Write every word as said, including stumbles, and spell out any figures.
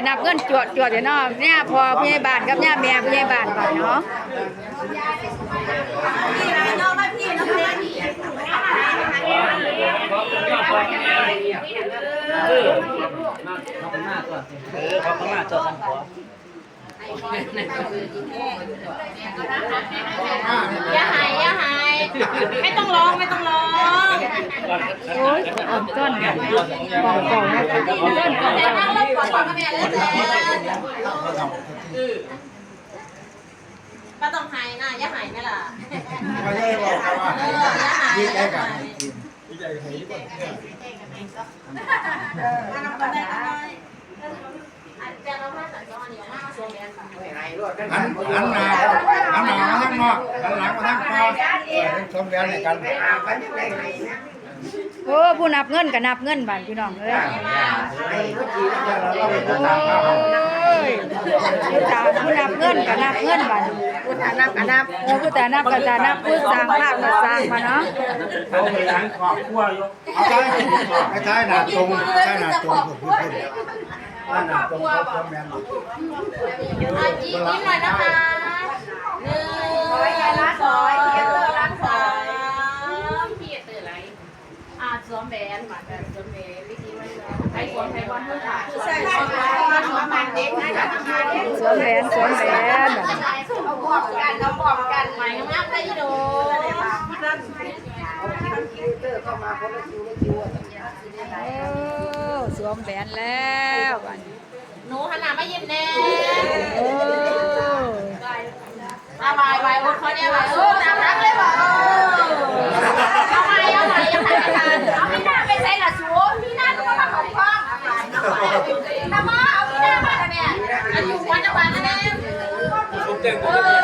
นับเงินจวดจวดเนาะ เนี่ยพ่อผู้ใหญ่บ้านกับเนี่ยแม่ผู้ใหญ่บ้านบัดเนาะ อย่าหาย อย่าหาย ไม่ต้องร้อง ไม่ต้องร้อง โอ้ยอ่อนจ้อนกัน กล่องกล่องนะกล่องกล่อง แต่นั่งลงก่อนแม่เลย ป้าต้องหายนะ อย่าหายไหมล่ะ ไม่ใช่บอกว่า เออ อย่าหาย ดีใจกับ อัน อันหนา อันหนามาทางนอก อันหลังมาทางคอ เออ เป็นสองแดนในกัน โอ้ ผู้นับเงินก็นับเงินบาดพี่น้องเอ้ย โอ้ย ผู้ตาผู้นับเงินก็นับเงินบาด ผู้ตานับก็นับ เออ ผู้ตานับก็ตานับ ผู้สร้างภาพก็สร้างมาเนาะ เอาไปล้างครอบครัวอยู่ เอาใช่ ไม่ใช่หนาตรง ใช่หนาตรง หน้าหนาตรง เขาพร้อมแม่น อ่ะ ยิ้มหน่อยนะคะ หนึ่ง สอง สาม อ่ะ สวมแหวน มา สวมแหวน วิธีมัน ใครสวม ใครบอล มือขาด สวมแหวน สวมแหวน เอาพร้อมกัน เอาพร้อมกัน ใหม่งามได้อยู่เด้อ โอ้ สวมแหวนแล้วบัดนี้ หนูหันหน้ามายิ้มแน่ โอ้ อ่ะ ไหว้ไหว้ อวยพรแน่ ไหว้ เออ ตามรักเลยว่ะ เออ เอาใหม่ เอาใหม่ ยังทันไม่ทัน เอาพี่หน้าไปใส่ละสู พี่หน้าก็มาของพ่อ เอาใหม่ เอาใหม่ เอาใหม่ เอาพี่หน้ามาละแม่ อายุหัวจังหวัดนะแม่ เออ